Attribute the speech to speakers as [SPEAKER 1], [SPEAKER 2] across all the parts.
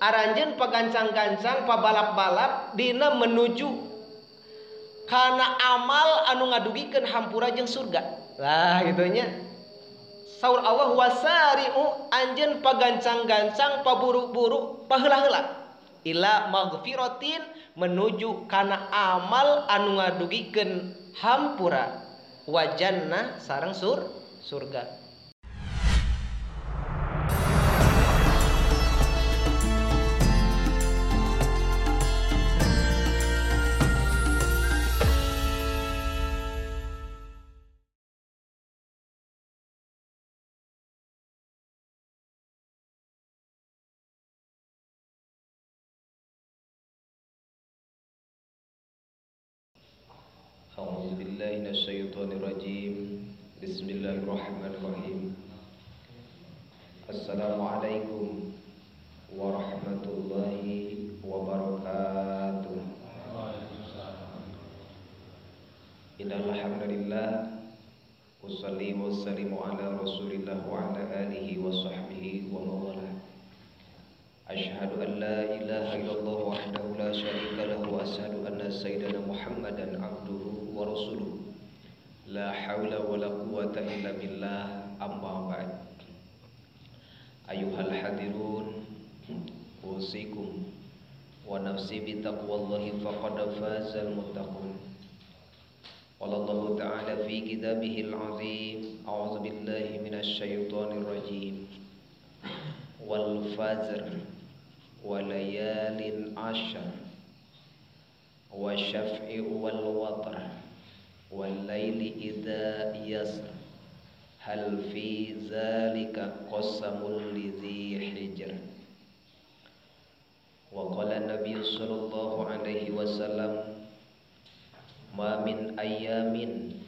[SPEAKER 1] Aranjeun pagancang-gancang pabalap-balap dina menuju kana amal anu ngadugikeun hampura jeung surga. Lah kitu nya. Saur Allah wasari'u anjeun pagancang-gancang paburu-buru paheula-heula ila magfiratin menuju kana amal anu ngadugikeun hampura wa jannah sareng surga.
[SPEAKER 2] A'udzu billahi minasyaitonir rajim. Bismillahirrahmanirrahim. Assalamualaikum warahmatullahi wabarakatuh. Innal hamdalillah usalli wa sallimu ala Rasulillah wa ala alihi wa sahbihi wa mawalah. Asyhadu an la ilaha illallah wahdahu la syarika lahu wa asyhadu anna sayyidana Muhammadan abduhu wa rasuluh. La haula wa la quwata illa billah, amma ba'd. Ayuhal hadirun, usikum wa nafsi bi taqwallahi faqad fazal muttaqun. Qala Allahu ta'ala fi kitabihil azim, a'udzu billahi minasy syaithanir rajim. Wal fajr wa layalin ashr wa syaf'i wal watr wal laili idza yasr hal fi zalika qasamul lidzi hijr. Wa qala nabiy sallallahu alaihi wasallam ma min ayyamin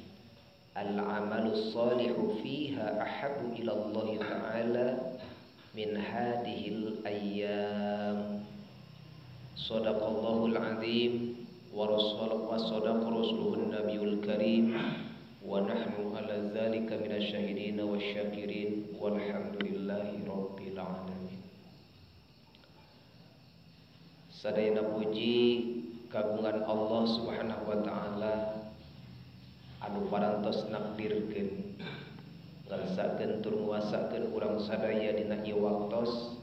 [SPEAKER 2] al amalu salihu fiha ahabbu ila Allah ta'ala min hadihil ayyam. Sadaqallahul azim wa sadaqa rasuluhun nabiyul karim wa nahnu ala dzalika minasyahidin wasyakirin walhamdulillahi rabbil alamin. Sadayana puji kagungan Allah Subhanahu wa taala anu parantos nakdirkeun ngarsakeun tur nguasakeun urang sadaya dina ieu waktos.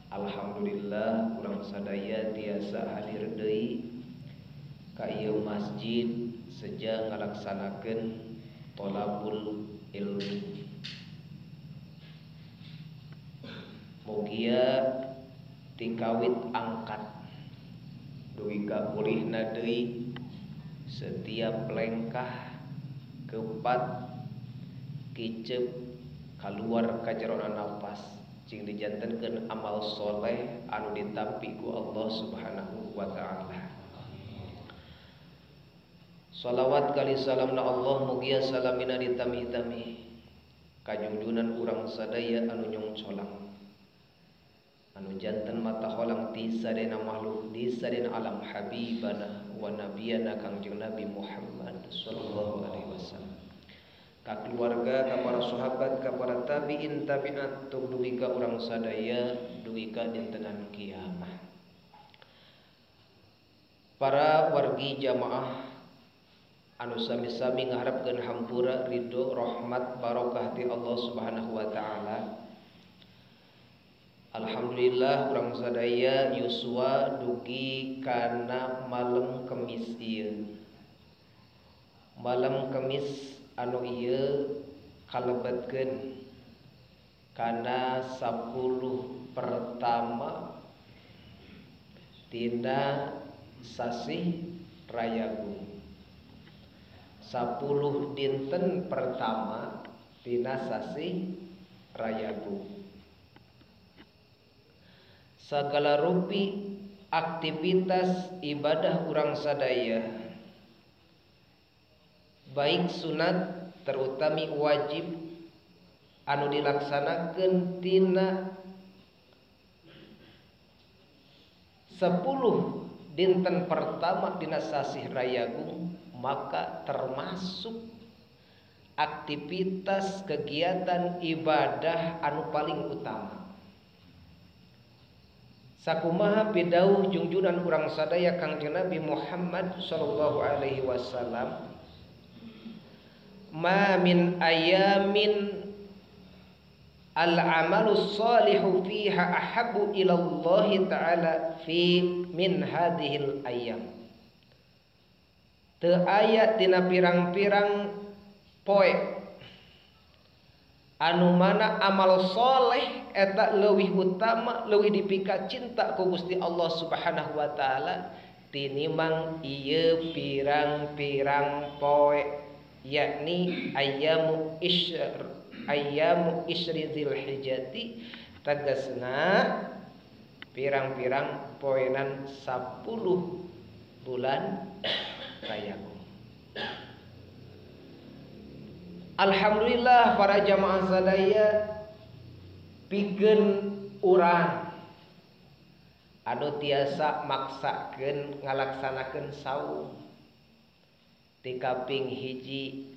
[SPEAKER 2] Alhamdulillah urang sadaya tiasa hadir deui ka ieu masjid seja ngalaksanakeun thalabul ilmi. Mugia tikawit angkat dugi ka pulihna deui setiap lengkah kepat kicep kaluar kajerona nafas cing dijantenkeun amal soleh anu ditampi ku Allah Subhanahu wa taala. Salawat kali salamna Allah mugia salamina ditami-tami kajungjunan urang sadaya anu nyongcolang anu janten mata holang ti sadena makhluk di sadena alam habibana wa nabiyana Kangjeng Nabi Muhammad sallallahu alaihi wasallam, ka keluarga, ka para sahabat, ka para tabi'in tabi'at dugi ka urang sadaya dugi ka dintenan kiamah. Para wargi jamaah anu sami-sami ngaharapkeun hampura ridho rahmat barokah ti Allah Subhanahu wa taala. Alhamdulillah urang sadaya yuswa dugi kana malam Kemis ieu. Malam Kemis anu ieu kalebetkeun kana 10 pertama tina sasih Rayagung. 10 dinten pertama tina sasih Rayagung. Sagala rupi aktivitas ibadah urang sadaya baik sunat terutami wajib anu dilaksanakeun tina 10 dinten pertama dina sasih Rayagung, maka termasuk aktivitas kegiatan ibadah anu paling utama.
[SPEAKER 1] Sakumaha pidauh jungjunan urang sadaya Kangjeng Nabi Muhammad sallallahu alaihi wasallam, ma min ayamin al-amalu salihu fiha ahabbu ila Allah ta'ala fi min hadhil ayyam. Teu aya tina pirang-pirang poe anu mana amal soleh eta leuwih utama leuwih dipika cinta ku Gusti Allah Subhanahu wa taala tinimang ieu pirang-pirang poe, yakni ayyamu ishr, ayyamu isri dzulhijjati, tegasna pirang-pirang poenan 10 bulan Rayagung. Alhamdulillah para jamaah sadaya pikeun urang anu tiasa maksakeun ngalaksanakeun saum ti kaping hiji,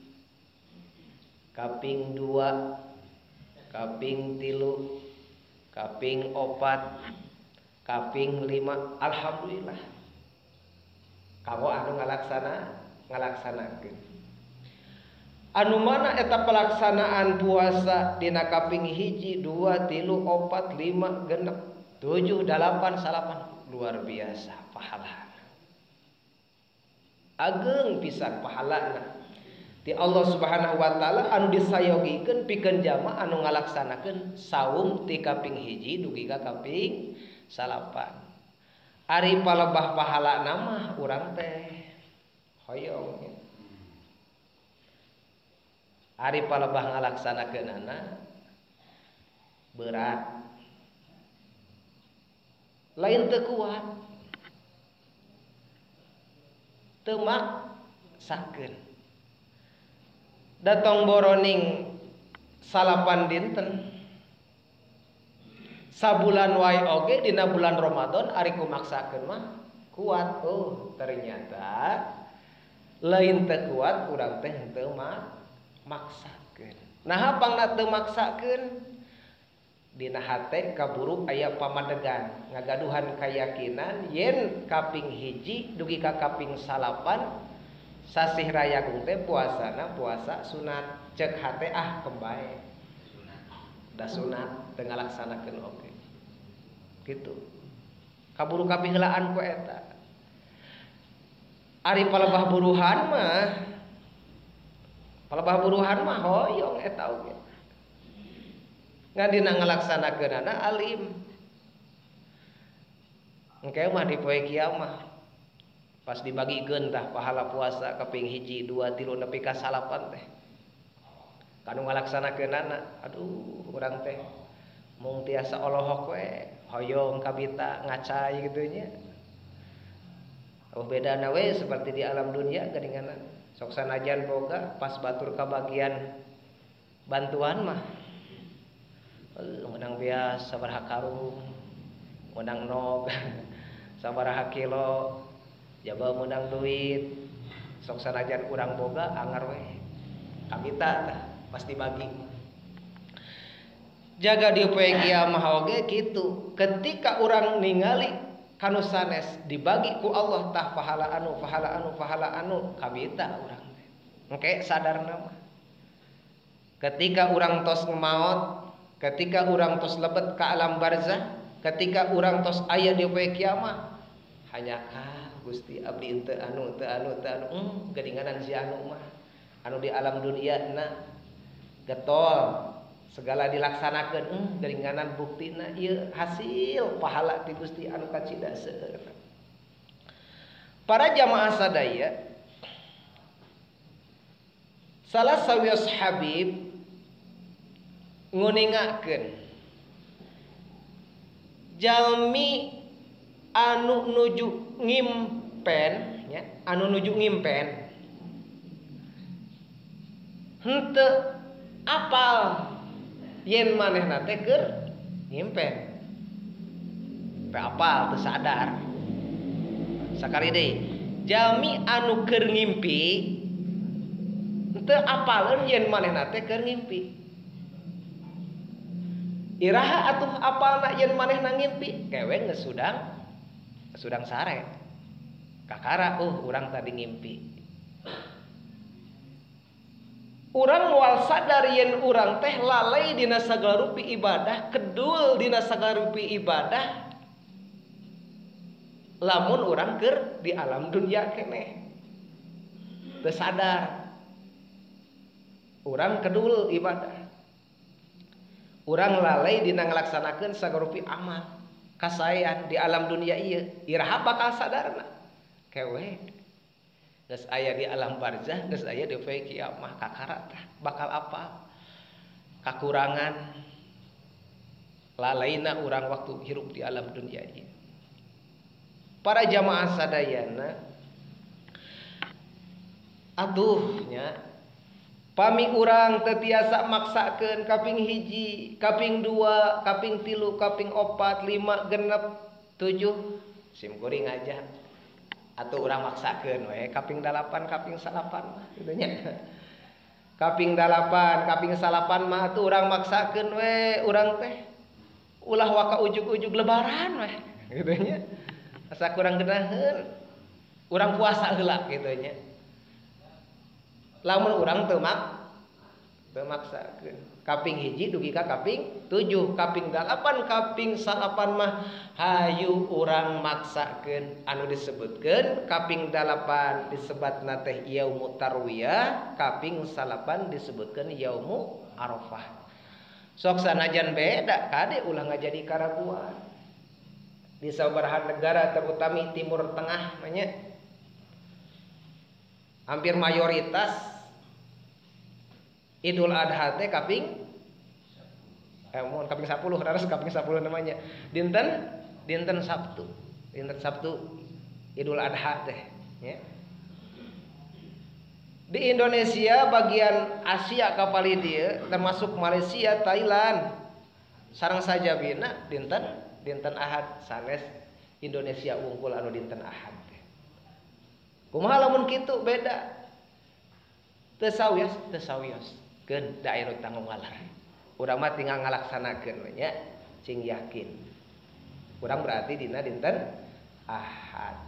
[SPEAKER 1] kaping 2, kaping 3, kaping 4, kaping 5. Alhamdulillah kamu anu ngalaksanakeun. Anu mana eta pelaksanaan puasa dina kaping 1, 2, 3, 4, 5, 6, 7, 8, 9, luar biasa pahala. Ageng pisan pahalana ti Allah Subhanahu wa taala anu disayogikeun pikeun jama anu ngalaksanakeun saum ti kaping 1 dugi ka kaping 9. Ari palebah pahalana mah urang teh hoyong. Ari palebah ngalaksanakeunana berat. Lain teu kuat. Teu maksakeun. Datong boroning 9 dinten. Sabulan wae oge dina bulan Ramadan ari kumaksakeun mah kuat. Oh, ternyata lain teu kuat urang teh henteu maksakeun. Naha pangna teu maksakeun? Dina hate kaburu aya pamadegan, ngagaduhan kayakinan yen kaping 1 dugi ka kaping 9 sasih Rayagung teh puasana puasa sunat. Cek hate ah kembae. Da sunat teu ngalaksanakeun oge. Gitu. Kaburu kapiheulaan ku eta. Ari palebah buruhan mah, palebah buruhan mah hoyong eta oge. Ngan dina ngalaksanakeunana alim. Engke mah di poe kiamah pas dibagikeun tah pahala puasa kaping 1, 2, 3 nepi ka 9 teh. Kanu ngalaksanakeunana, aduh urang teh mung tiasa olohok we, hoyong kabita ngacai kitu nya. Oh bedana we seperti di alam dunia geuningan. Sok sanajan boga pas batur kabagian bantuan mah menang bias sabaraha karung, menang nog sabaraha kilo, jaba menang duit. Sok sanajan urang boga angar we kabita tah pasti bagi. Jaga di poe kiamah oge kitu. Ketika urang ningali kanu sanes dibagi ku Allah tah pahala anu, pahala anu, pahala anu, kabita urang teh. Engke sadarna mah. Ketika urang tos maot, ketika urang tos lebet ka alam barzah, ketika urang tos aya di poe kiamah, hanya ka Gusti abdi henteu anu, teu anu, teu anu, geuninganan si anu mah. Anu di alam dunia na getol segala dilaksanakeun, geuninganan buktina ieu hasil pahala ti Gusti anu kacida seueurna. Para jamaah sadaya, salah sawios habib nguningakeun jalmi anu nuju ngimpen nya, anu nuju ngimpen henteu apal yen manehna teh keur ngimpen. Teu apal, teu sadar. Sakali deui, jalmi anu keur ngimpi teu apaleun yen manehna teh keur ngimpi. Iraha atuh apalna yen manehna ngimpi kewe geus sudang sare. Kakara urang tadi ngimpi. Urang moal sadar yen urang teh lalai dina sagala rupi ibadah, kedul dina sagala rupi ibadah lamun urang keur di alam dunia keneh. Teu sadar. Urang kedul ibadah. Urang lalai dina ngalaksanakeun sagala rupi amal kasaean di alam dunia ieu. Iraha bakal sadarna? Kewe. Geus aya di alam barzah, geus aya di poe kiamah kakara tah bakal apa? Kakurangan lalaina urang waktu hirup di alam dunia ieu. Para jamaah sadayana atuh nya pami urang teu tiasa maksakeun kaping hiji, kaping dua, kaping tilu, kaping opat, lima, genep, tujuh sim kuring aja atau urang maksakeun we kaping 8, kaping 9 mah kitu nya. Kaping 8, kaping 9 mah atuh urang maksakeun we urang teh ulah waka ujug-ujug lebaran we kitu nya. Asa kurang geunaheun urang puasa heula kitu nya. Lamun urang teu maksakeun kaping hiji dugi ka kaping 7, kaping 8, kaping 9 mah hayu urang maksakeun anu disebutkeun kaping 8 disebatna teh yaumu tarwiyah, kaping 9 disebutkeun yaumu arafah. Sok sanajan beda kade ulah ngajadi karaguan. Di sabaraha negara terutami Timur Tengah nya hampir mayoritas Idul Adha teh kaping mohon kaping 10, harus kaping 10 namanya. Dinten Sabtu. Dinten Sabtu Idul Adha teh ya. Di Indonesia bagian Asia kapali dieu termasuk Malaysia, Thailand sareng sajabina dinten Ahad sanes Indonesia wungkul anu dinten Ahad teh. Kumaha lamun kitu beda? Teu sawios keun da aya nu tanggung ngalar. Urang mah tinggal ngalaksanakeun we nya, cing yakin. Urang berarti dina dinten Ahad.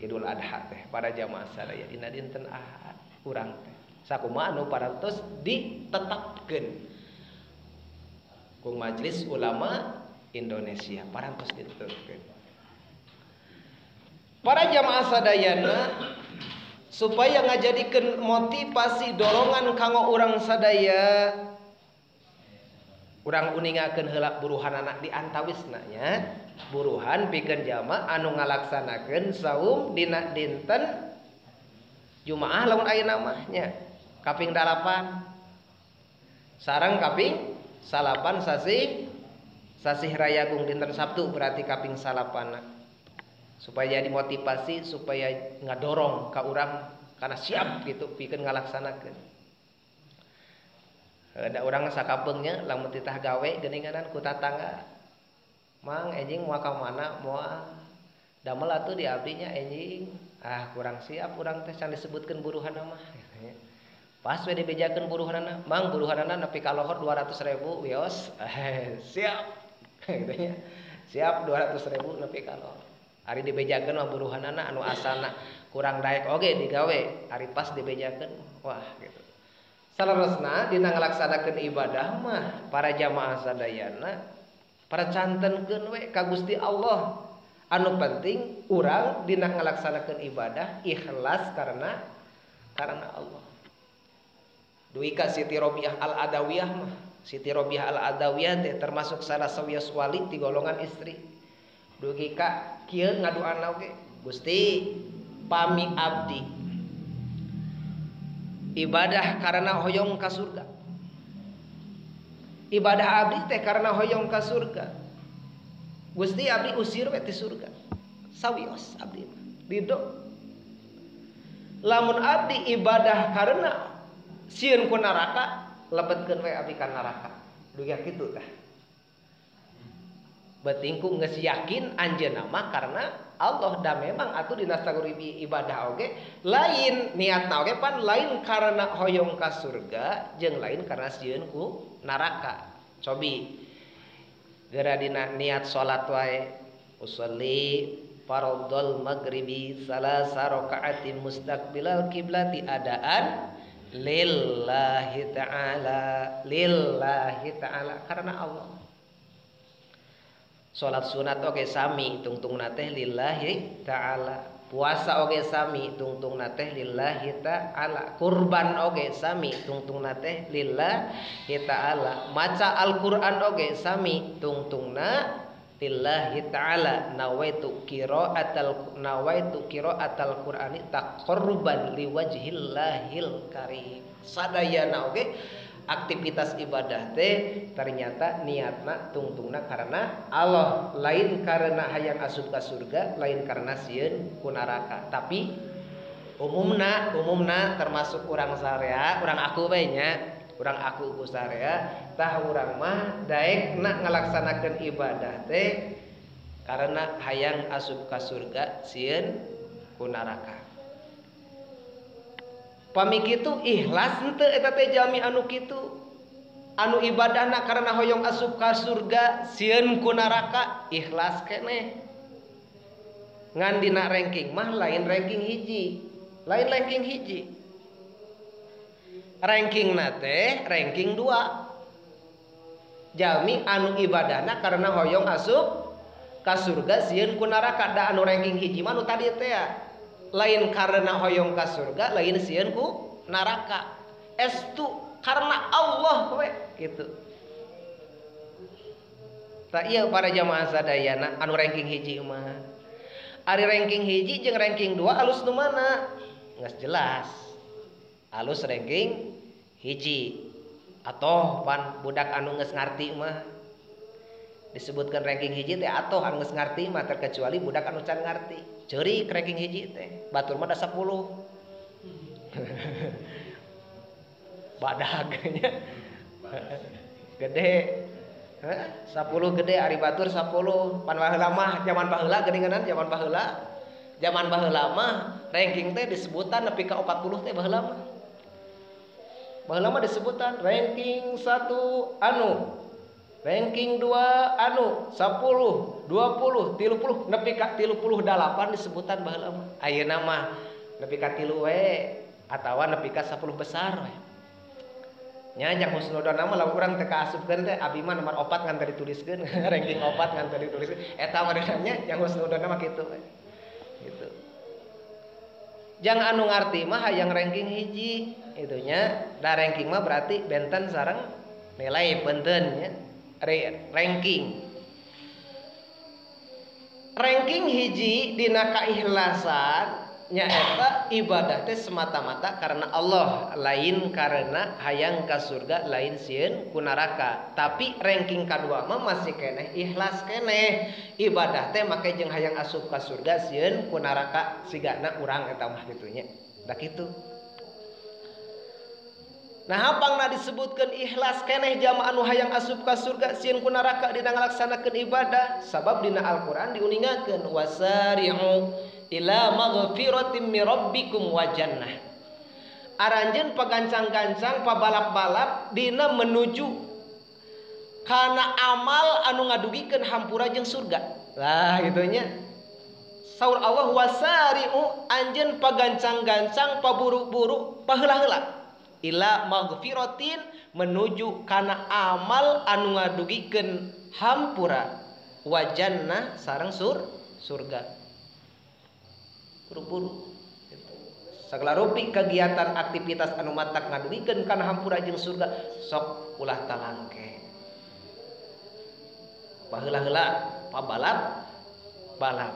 [SPEAKER 1] Idul Adha teh para jamaah sadaya dina dinten Ahad urang teh. Sakumaha anu parantos ditetapkeun ku Majelis Ulama Indonesia parantos ditetapkeun. Para jamaah sadayana supaya ngajadikeun motivasi dorongan kanggo urang sadaya, urang uningakeun heula buruhanana di antawisna nya, buruhan pikeun jamaah anu ngalaksanakeun saum dina dinten Jumaah lamun ayeuna mah nya kaping 8 sareng kaping 9 sasih Rayagung dinten Sabtu berarti kaping 9. Supaya dimotivasi, supaya ngadorong ka urang karena siap gitu pikeun ngalaksanakeun. Da urang sakapeungnya lamun titah gawe geuninganan ku tatangga. Mang enjing moal ka mana moal damel atuh di abdi nya enjing. Ah kurang siap urang teh can disebutkeun buruhanna mah. Pas we dibejakeun buruhanna, mang buruhanna nepi ka lohor 200.000 wios. Siap. Gitu nya. Siap 200.000 nepi ka lohor. Ari dibejakeun mah buruhanana anu asana kurang daek oge digawe, ari pas dibejakeun wah gitu. Saleresna dina ngalaksanakeun ibadah mah para jamaah sadayana paracantenkeun we ka Gusti Allah. Anu penting urang dina ngalaksanakeun ibadah ikhlas karena Allah. Duwi ka Siti Robiah Al-Adawiyah mah, Siti Robiah Al-Adawiyah teh termasuk salah sawios wali ti golongan istri. Dugi ka kieu ngaduana oge, Gusti pami abdi ibadah karena hoyong ka surga. Ibadah abdi teh karena hoyong ka surga. Gusti abdi usir we ti surga. Sawios abdi mah ridho. Lamun abdi ibadah karena sieun ku neraka, lebetkeun we abdi ka neraka. Dugi kitu tah. Betingku geus yakin anjeunna mah karena Allah da memang atuh dina saguribi ibadah oge lain niatna oge pan lain karena hoyong ka surga jeung lain karena sieun ku neraka. Cobi Geura dina niat salat wae usolli fardhol maghribi salasa rakaatin mustaqbilal kiblati adaan lillahi ta'ala, lillahi ta'ala karena Allah. Salat sunat oge sami tungtungna teh lillahi ta'ala. Puasa oge sami tungtungna teh lillahi ta'ala. Kurban oge sami tungtungna teh lillahi ta'ala. Maca Al-Qur'an oge sami tungtungna lillahi ta'ala. Nawaitu qira'atal Qur'ani taqarruban liwajhillahil karim. Sadayana oge aktivitas ibadah teh ternyata niatna tungtungna karena Allah, lain karena hayang asup ka surga, lain karena sieun ku neraka. Tapi umumna termasuk urang sarea, urang aku bae nya, urang aku ku sarea, tah urang mah daekna ngalaksanakeun ibadah teh karena hayang asup ka surga, sieun ku neraka. Pami kitu ikhlas henteu eta teh jalmi anu kitu, anu ibadahna karena hoyong asup ka surga sieun ku neraka, ikhlas keneh. Ngan dina ranking mah lain ranking hiji, lain ranking hiji. Rankingna teh ranking 2. Jalmi anu ibadahna karena hoyong asup ka surga sieun ku neraka, da anu ranking hiji mah nu tadi teh ya. Lain karena hoyong ka surga, lain sieun ku neraka. Estu karena Allah we gitu. Tak ieu para jamaah sadayana anu ranking hiji mah. Ari ranking hiji jeung ranking 2 alus nu mana? Geus jelas. Alus ranking hiji. Atoh pan budak anu geus ngarti mah. Disebutkan ranking hiji teh atoh anu geus ngarti mah, terkecuali budak anu can ngarti. Ceurik ranking hiji teh, batur mah da 10. Badag nya. Gede. 10 gede ari batur 10. Pan baheula mah zaman baheula geuningan zaman baheula. Zaman baheula mah ranking teh disebutan nepi ka 40 teh baheula mah. Baheula mah disebutan ranking 1 anu, ranking 2 anu, 10, 20, 30 nepi ka 38 disebutan baheula mah. Ayeuna mah nepi ka 3 we atawa nepi ka 10 besar we. Nya jang husnudon mah lamun urang teu kaasupkeun teh abi mah nomor 4 ngan teu dituliskeun, ranking 4 ngan teu dituliskeun. Eta mah nya jang husnudon mah kitu we. Gitu. Jang anu ngarti mah hayang ranking hiji itu nya. Da ranking mah berarti benten sareng nilai benten nya. Ranking. Ranking hiji dina kaikhlasan nyaeta ibadah teh semata-mata karena Allah, lain karena hayang ka surga, lain sieun ku neraka. Tapi ranking kadua mah masih keneh ikhlas keneh. Ibadah teh make jeung hayang asup ka surga sieun ku neraka sigana urang eta mah kitu nya. Da kitu. Nah, pangna disebutkeun ikhlas keneh jamaah anu hayang asup ka surga sieun ku neraka dina ngalaksanakeun ibadah, sabab dina Al-Qur'an diuningakeun wasari'u ila maghfiratin mir rabbikum wa jannah. Aranjeun pagancang-gancang pabalap-balap dina menuju kana amal anu ngadugikeun hampura jeung surga. Lah kitu nya. Saur Allah wasari'u anjeun pagancang-gancang paburu-buru paheula-heula ila maghfiratin menuju kana amal anu ngadugikeun hampura wa jannah sareng surga. Buru-buru gitu. Sagala rupi kegiatan aktivitas anu matak ngadugikeun kana hampura jeung surga sok ulah talangke. Baheula-heula pabalap balap.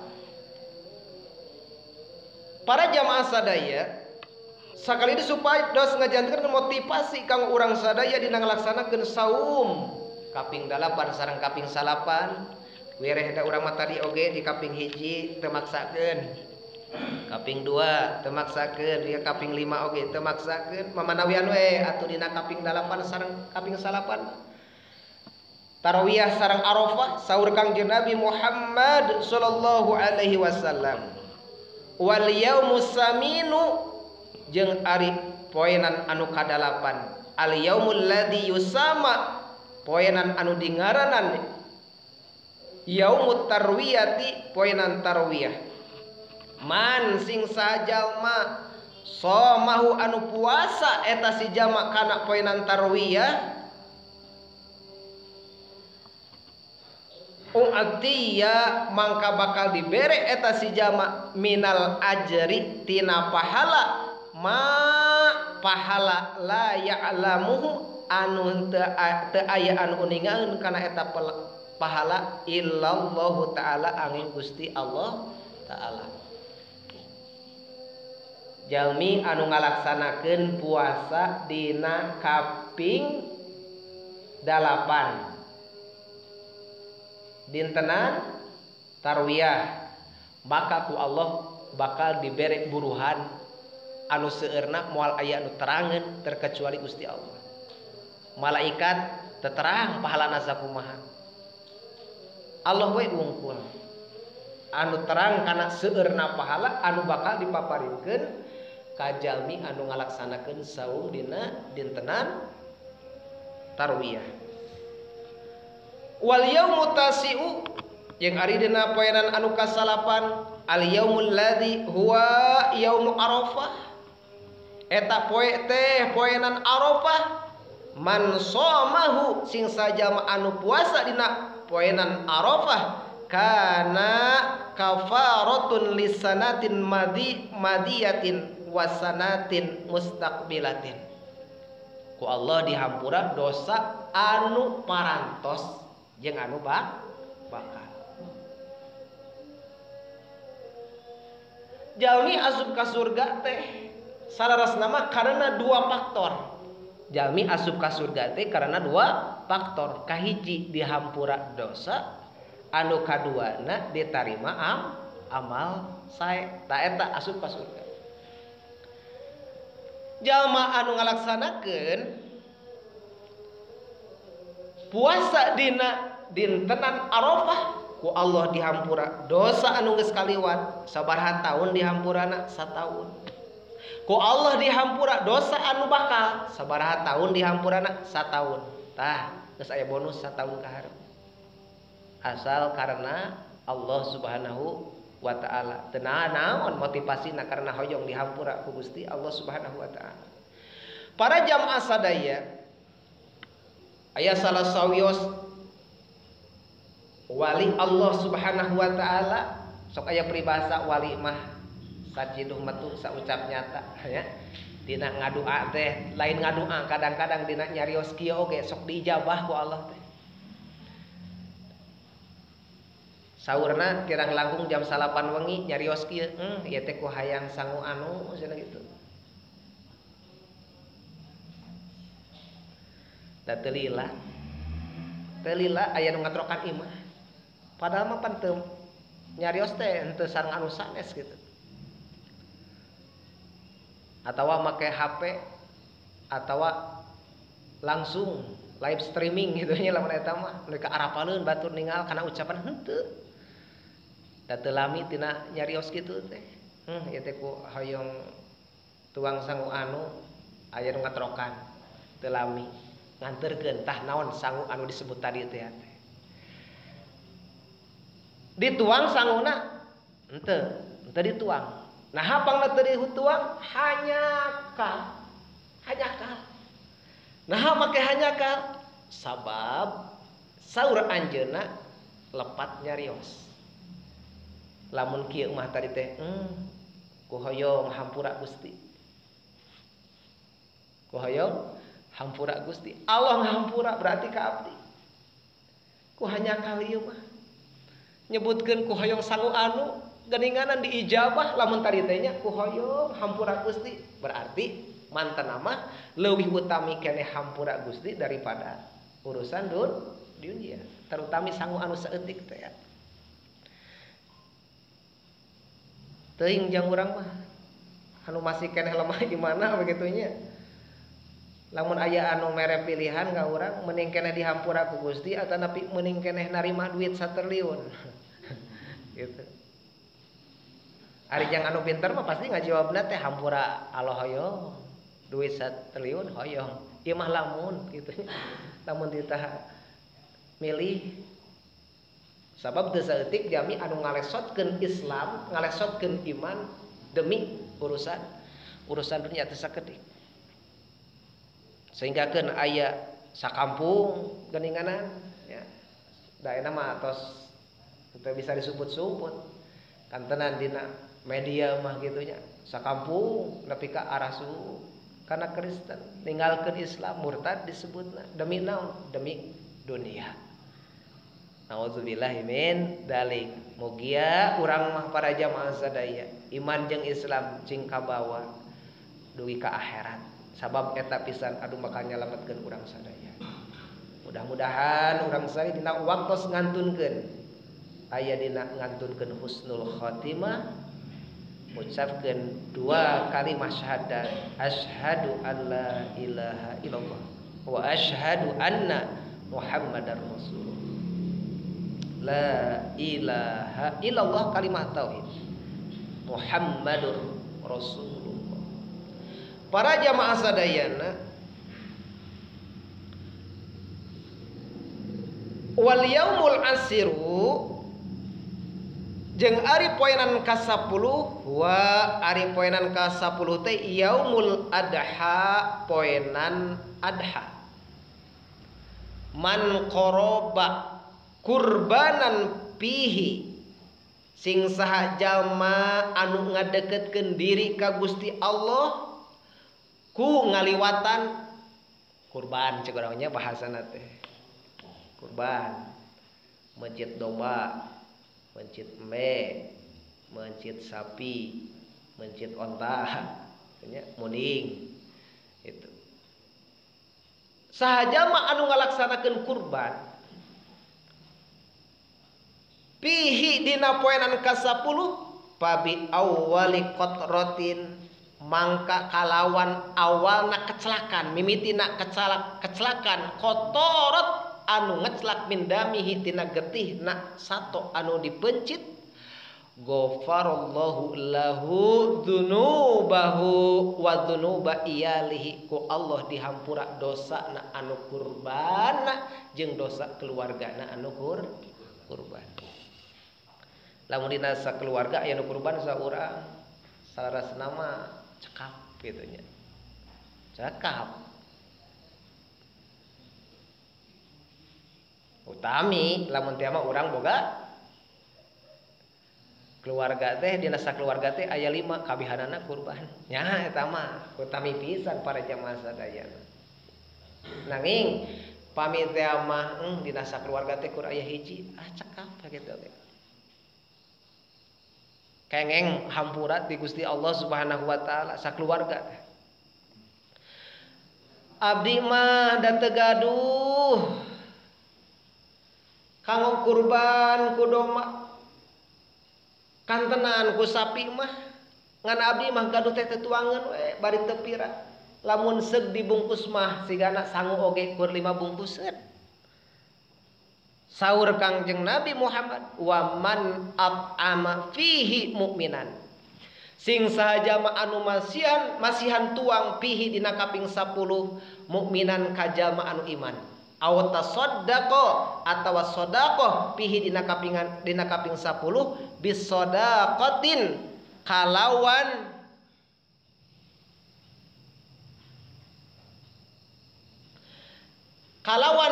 [SPEAKER 1] Para jamaah sadaya sakali itu supaya dos ngajantenkeun motivasi kanggo urang sadaya dina ngalaksanakeun saum kaping 8 sareng kaping 9. Wireh da urang mah tadi oge di kaping 1 teu maksakeun, kaping 2 teu maksakeun, di kaping 5 oge teu maksakeun, mamanawian we atuh dina kaping 8 sareng kaping 9. Tarawih sareng Arafah saur Kangjeng Nabi Muhammad sallallahu alaihi wasallam. Wal yaumus saminu jeung ari poenan anu kadalapan, al yaumul ladzi yusama poenan anu dingaranan yaumut tarwiyati poenan tarwiyah. Man sing sajalma somahu anu puasa eta si jama kana poenan tarwiyah u'tiya mangka bakal dibere eta si jama minal ajri tina pahala ma pahala la ya'lamuhu anu teu aya anu uningaeun kana eta pahala illallahu ta'ala angin Gusti Allah ta'ala. Jalmi anu ngalaksanakeun puasa dina kaping 8 dintenan tarwiyah maka ku Allah bakal dibere buruhan anu seueurna moal aya anu terangeun terkecuali Gusti Allah. Malaikat teterang pahalana sakumaha. Allah we wungkul anu terang kana seueurna pahala anu bakal dipaparinkeun ka jalmi anu ngalaksanakeun saum dina dintenan tarwiyah. Wal yaumu tasi'u jeung ari dina poenan anu kasalapan al yaumul ladzi huwa yaumu arafah eta poe teh poenan arafah man somahu sing sajama anu puasa dina poenan arafah kana kafaratun lisanatin madiyatin wasanatin mustaqbilatin. Ku Allah dihampura dosa anu parantos jeung anu bakal. Jalmi asup ka surga teh salarasna mah karena dua faktor. Jalmi asup ka surga teh karena dua faktor. Kahiji dihampura dosa, anu kaduana ditarima amal sae. Ta eta asup ka surga. Jalma anu ngalaksanakeun puasa dina dintenan Arafah ku Allah dihampura dosa anu geus kaliwat sabaraha taun dihampurana sataun. Ku Allah dihampura dosa anu bakal sabaraha taun dihampurana sataun. Tah geus aya bonus sataun ka hareup. Asal karena Allah Subhanahu wa ta'ala. Teu naon motivasina karena hoyong dihampura ku Gusti Allah Subhanahu wa ta'ala. Para jamaah sadaya aya salah sawios wali Allah Subhanahu wa ta'ala, sok aya peribahasa wali mah sajiduh metu saucap nyata ya. Dina ngadua teh lain ngadua, kadang-kadang dina nyarios kieu oge sok diijabah ku Allah teh. Saurna kirang langkung jam 9 wengi nyarios kieu, ieu teh ku hayang sangu anu cenah gitu. Da teu lila. Teu lila aya nu ngatrokan imah. Padahal mah pan teu nyarios teh henteu sareng anu sanes gitu. Atawa make HP atawa langsung live streaming gitu nya lamun eta mah nu ka arapaleun batur ningal kana ucapan henteu. Da teu lami tina nyarios kitu teh. Ieu teh ku hoyong tuang sangu anu aya nu ngatrokan teu lami nganterkeun tah naon sangu anu disebut tadi teh. Dituang sanguna henteu, henteu dituang. Nah hapangna teu dituang hanyakal. Hanyakal. Nah make hanyakal sabab saur anjeunna lepat nyarios. Lamun kieu mah tadi teh, ku hoyong hampura Gusti. Ku hoyong hampura Gusti. Allah ngahampura berarti ka abdi. Ku hanyakal ieu mah. Nyebutkeun ku hoyong sangu anu geninganan diijabah lamun tadi teh nya ku hoyong hampura Gusti berarti mantan mah leuwih utami keneh hampura Gusti daripada urusan dunia terutami sangu anu saeutik teh ya. Teuing jang urang mah anu masih keneh lemah gimana begitunya. Lamun aya anu mere pilihan ka urang mending keneh dihampura ku Gusti atanapi mending keneh narima duit 1 triliun. Gitu. Ari jang anu pinter mah pasti ngajawabna teh hampura Allah hoyong duit 1 triliun hoyong. Ieu mah lamun gitu. Lamun ditah milih Sabab teu saeutik jami anu ngalesotkeun Islam, ngalesotkeun iman demi urusan dunia teu sakedik. Sehingga keun aya sakampung geuninganan ya. Da eta mah tos teu bisa disumput-sumput. Kantenan dina media mah kitu nya. Sakampung nepi ka arasu kana Kristen, ninggalkeun Islam, murtad disebutna demi naon? Demi dunia. Nauzubillahi min dzalik. Mugia urang mah para jamaah sadaya iman jeung Islam cing kabawa dugi ka akhirat. Sabab eta pisan anu bakal nyalametkeun urang sadaya. Mudah-mudahan urang sadaya dina waktos ngantunkeun aya dina ngantunkeun husnul khatimah, ucapkeun dua kalimat syahadat, asyhadu alla ilaha illallah wa asyhadu anna Muhammadar Rasulullah. La ilaha illallah kalimat tauhid, Muhammadur Rasulullah. Para jamaah sadayana, wal yaumul asiru jeung ari poenan ka-10 wa ari poenan ka-10 teh yaumul adha, poenan adha. Man qoroba kurbanan pihi, sing saha jalma anu ngadeketkeun diri ka Gusti Allah ku ngaliwatan kurban, cek urang nya bahasana teh kurban, mencit domba, mencit embe, mencit sapi, mencit onta, nya munding itu. Saha jalma anu ngalaksanakeun kurban pihi dina poenan ka-10 pabi awwali qatratin, mangka kalawan awalna kecelakan, mimitina kecelakan kotorot anu ngecelak min damihi tina getihna sato anu dipencit, ghafarallahu lahu dzunubahu wa dzunuba iyalihi, ku Allah dihampura dosana anu kurbana jeung dosa keluargana anu kurban. Lamun dina sakeluarga aya nu kurban saurang, salarasna mah cekap kitu nya. Cekap. Utami lamun teh mah urang boga keluarga teh dina sakeluarga teh aya 5 kabihanana kurban. Nya eta mah utami pisan para jamaah sadayana. Nanging pami teh mah dina sakeluarga teh kur aya hiji, ah cekap kitu oge. Kengeng hampura di Gusti Allah Subhanahu wa taala sakeluarga. Abdi mah da teu gaduh kanggo kurban ku domba, kantenan ku sapi mah, ngan abdi mah gaduh teh tetuangeun we bari teu pira. Lamun seug dibungkus mah sigana sangu oge kur 5 bungkuseun. Saur Kangjeng Nabi Muhammad, wa man at'ama fihi mu'minan, sing saha jalma anu masihan tuang pihi dina kaping 10 mukminan ka jalma anu iman, aw tasaddaqa atawa sedekah pihi dina kaping 10 bisadaqatin kalawan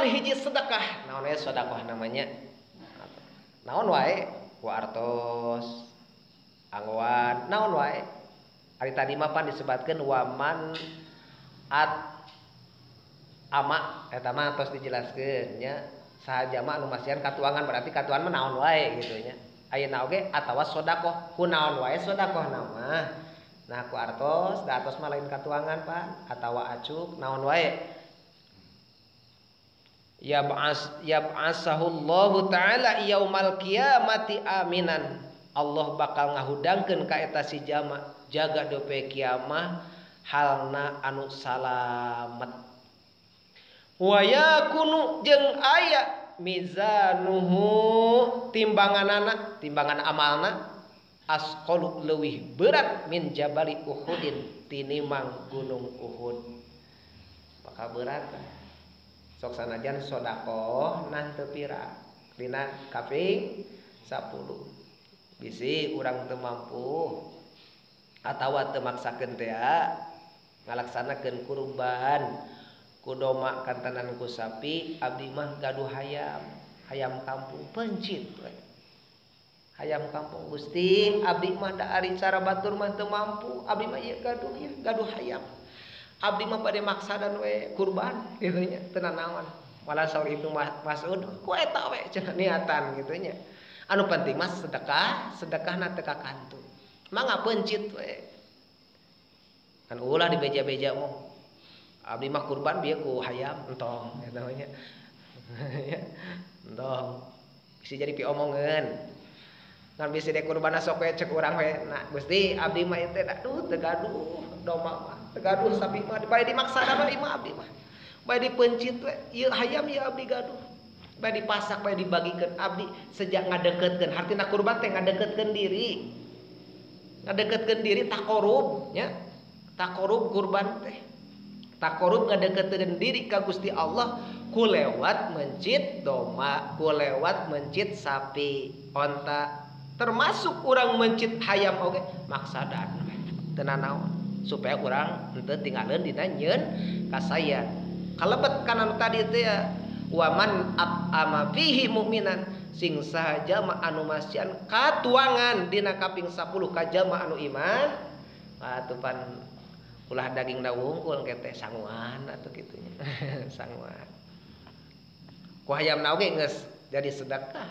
[SPEAKER 1] hiji sedekah. Naon we sedekah namanya? Naon wae? Ku artos, anggoan, naon wae. Ari tadi mah pan disebatkeun waman at ama, eta mah tos dijelaskeun nya. Saha jalma anu masihan katuangan, berarti katuangan mah naon wae gitu nya. Ayeuna oge atawa sedekah, ku naon wae sedekah mah. Nah ku artos, da artos mah lain katuangan pan, atawa acuk naon wae. Yab'asahullahu ta'ala yaumal qiyamati aminan. Allah bakal ngahudangkeun ka eta si jalma jaga dope kiamah halna anu salamet. Wa yakunu jeung aya mizanuhu timbanganana, timbangan amalna asqalu leuwih berat min jabali Uhudin tinimang gunung Uhud. Bakal berat. Sok sanajan sedekah nah teu pira Dina kaping 10. Bisi urang teu mampu atawa teu maksakeun teh ngalaksanakeun kurban ku doma kantenan ku sapi, abdi mah gaduh hayam, hayam kampung pencit we. Hayam kampung Gusti, abdi mah da ari cara batur mah teu mampu, abdi mah ieu gaduh ieu gaduh hayam. Abdi mah bade maksadan we kurban kitu nya, teu nanaon. Malah saur Ibnu Mas'ud ku eta we cenah niatan kitu nya. Anu penting mah sedekah, sedekahna teu kakantu. Mangga pencit we. Kan ulah dibeja-beja mah. Abdi mah kurban bieu ku hayam entong eta mah nya. Entong. Bisa jadi piomongeun. Ngan bisa dek kurban sok we cek urang we. Nah, Gusti abdi mah teh aduh teu gaduh domba mah, teu gaduh sapi mah, bae dimaksa mah imah abdi mah. Bae dipencit we, ieu hayam ieu abdi gaduh. Bae dipasak bae dibagikeun abdi sejak ngadeukeutkeun. Hartina kurban teh ngadeukeutkeun diri. Ngadeukeutkeun diri taqarrub nya. Taqarrub kurban teh. Taqarrub ngadeukeutkeun diri ka Gusti Allah ku lewat mencit domba, ku lewat mencit sapi, onta, termasuk urang mencit hayam oge maksadan teu nanaon supaya urang henteu tinggaleun dina nyeun kasaya. Kalebet kana tadi teh ya, waman at'ama fihi mu'minan sing saha jalma anu masian katuangan dina kaping 10 ka jalma anu iman, atuh pan ulah daging da wungkul ke teh sanguan atuh kitu nya. Sanguan. Ku hayamna oge geus jadi sedekah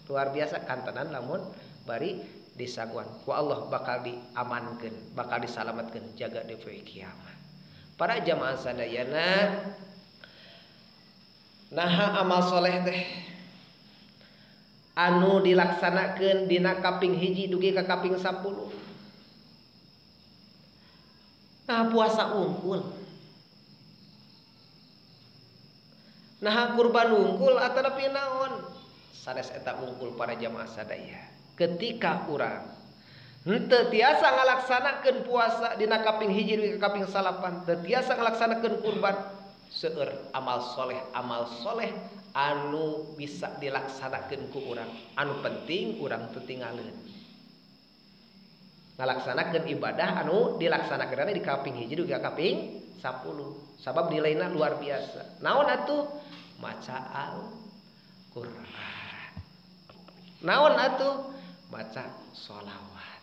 [SPEAKER 1] luar biasa kantenan lamun bari disaguan ku Allah bakal diamankeun, bakal disalametkeun jaga di poe kiamat. Para jamaah sadayana, naha amal soleh teh anu dilaksanakeun dina kaping 1 dugi ka kaping 10. Nah puasa unggul, nah kurban unggul atanapi naon sanes eta unggul para jamaah sadaya. Ketika urang henteu tiasa ngalaksanakeun puasa dina kaping 1 dugi ka kaping 9, teu tiasa ngalaksanakeun kurban, seueur amal soleh anu bisa dilaksanakeun ku urang. Anu penting urang teu tinggalin ngalaksanakeun ibadah anu dilaksanakeun di kaping 1 dugi ka kaping 10. Sabab nilaina luar biasa. Naon atuh? Maca Al-Qur'an. Naon atuh? Maca sholawat.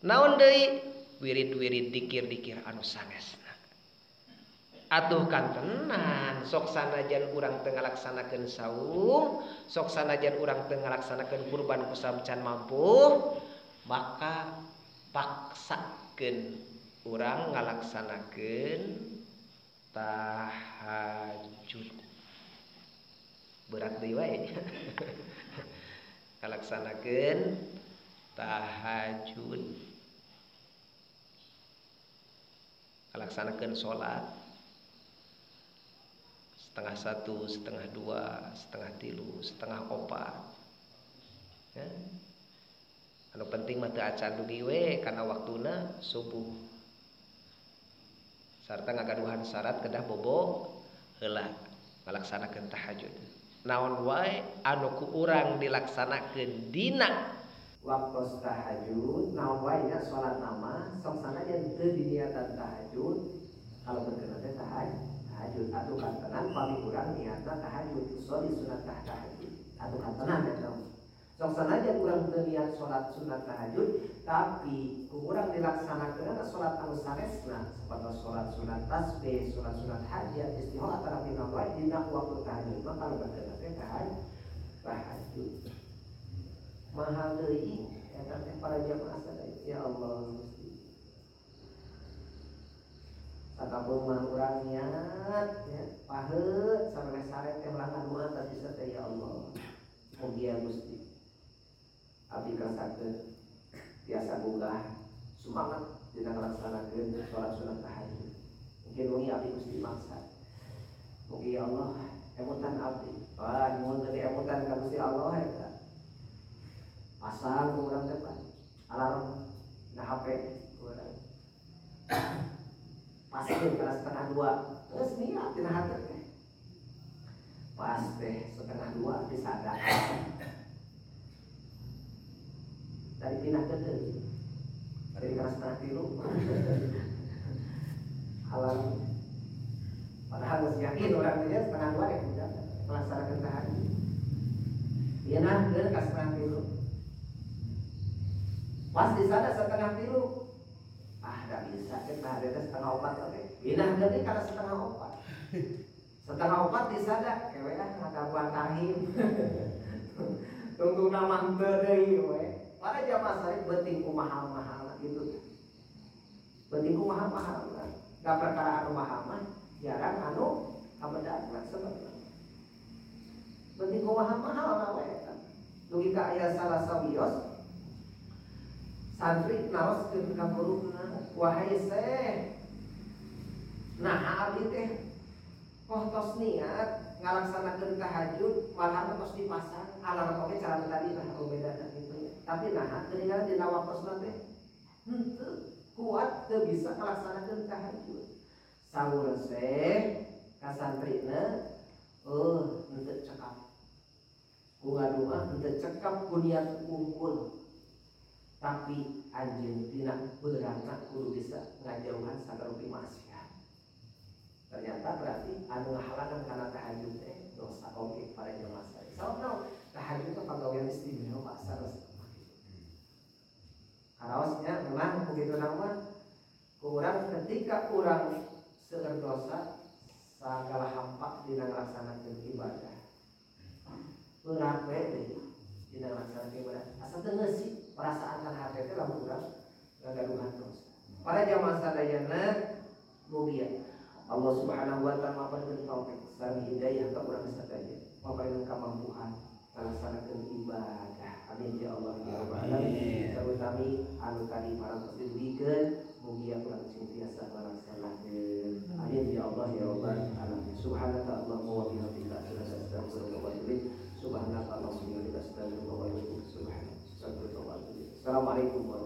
[SPEAKER 1] Naon deui? Wirid-wirid dikir-dikir anu sanesna. Atuh kantenan sok sanajan urang teu ngalaksanakeun saum, sok sanajan urang teu ngalaksanakeun kurban ku can mampu, maka paksakeun urang ngalaksanakeun tahajud. Berat deui wae. Ngalaksanakeun tahajud. Ngalaksanakeun salat 12:30, 1:30, 2:30, 3:30. Ya. Anu penting mah teu acan dugi we kana waktuna subuh. Sarta ngagaduhan syarat kedah bobo heula ngalaksanakeun tahajud. Naon wae anu ku urang dilaksanakeun dina waktu tahajud, naon wae nya salat nama sok sanajan teu diniatan tahajud, kalau berkenan teh tahajud atuh kantenan pami urang niatna tahajud, sholli sunat tahajud atuh kantenan eta. Sok sanajan urang teu niat salat sunat tahajud, tapi ku urang dilaksanakeun salat anu sanesna sapertos salat sunat tasbih, salat sunat hajat, istikharah atanapi naon wae dina waktu tahajud mah kalau berkenan teh tahajud. Mahal deui eta teh para jamaah sadaya. Ya Allah Gusti. Sakabung mah urang niat ya, paheut sareh-sareh teh ulah ngadua tas bisa teh ya Allah. Mugia Gusti. Abdi kersakeun tiasa gugah semangat dina ngalaksanakeun salat sunat tahajud. Mungkin wengi abdi Gusti maksa. Mugi ya Allah emutan abdi. Wah, nyuwun teh emutan ka Gusti Allah eta. Pasang ku urang teh alarm na HP ku urang. Pasangkeun kana 1:30. Geus niat dina hate teh. Pas teh 1:30 disadar. Dari pindah ke deui. Dari kana 2:30. Alam padahal geus yakin urang teh 1:30 ya udah melaksanakeun tahajud. Pindah ke 2:30. Pas di sana 2:30. Ah, enggak bisa kan tahajud 3:30 oke. Pindah deui kana 3:30. 3:30 di sana kewe ah ngagabuan tahim. Tunggu nama henteu deui we. Para jamaah sari beuting kumaha-mahal gitu. Beuting kumaha-mahal. Da perkara anu mahal mah jarang anu kabedakna sebenarnya. Beuting kumaha-mahal we eta. Dugi ka aya salah sawios santri naroskeun ka guruna, wahai syekh, nah abdi teh tos niat ngalaksanakeun tahajud malah tos dipasang alarm oge cara tadi lah bedana gitu ya. Tapi nah geuningan dina waktosna teh henteu kuat teu bisa ngalaksanakeun tahajud. Saur syekh ka santrina oh henteu cekap. Ku ngadua henteu cekap ku niat unggul. Tapi anjeun dina beurangna kudu bisa ngajauhan sagarupi maksiat. Ternyata berarti anu ngahalangan kana tahajud teh dosa oge para jamaah sadaya. Sabab naon? Tahajud teh pagawean istimewa sanes. Karaosnya memang begitu nama kurang ketika urang seueur dosa sagala hampa dina ngalaksanakeun ibadah. Berat we deui dina ngalaksanakeun ibadah. Asa teu ngeusi perasaan kana hate teh lamun urang ngagaduhan dosa. Para jamaah sadayana mugia Allah Subhanahu wa taala mabarikan taufik sareng hidayah ka urang sadaya, mabarikan kamampuan ngalaksanakeun ibadah. Amin ya Allah ya rabbal alamin. Terutami anu tadi parantos didugikeun mugia urang sing tiasa ngalaksanakeun. Amin ya Allah ya rabbal alamin. Subhanaka Allahumma wa bihamdika asyhadu an la ilaha illa anta astaghfiruka wa atubu ilaik. Subhanaka Allahumma wa bihamdika astaghfiruka wa atubu ilaik. Subhanaka astaghfiruka wa atubu ilaik. Assalamualaikum warahmatullahi wabarakatuh.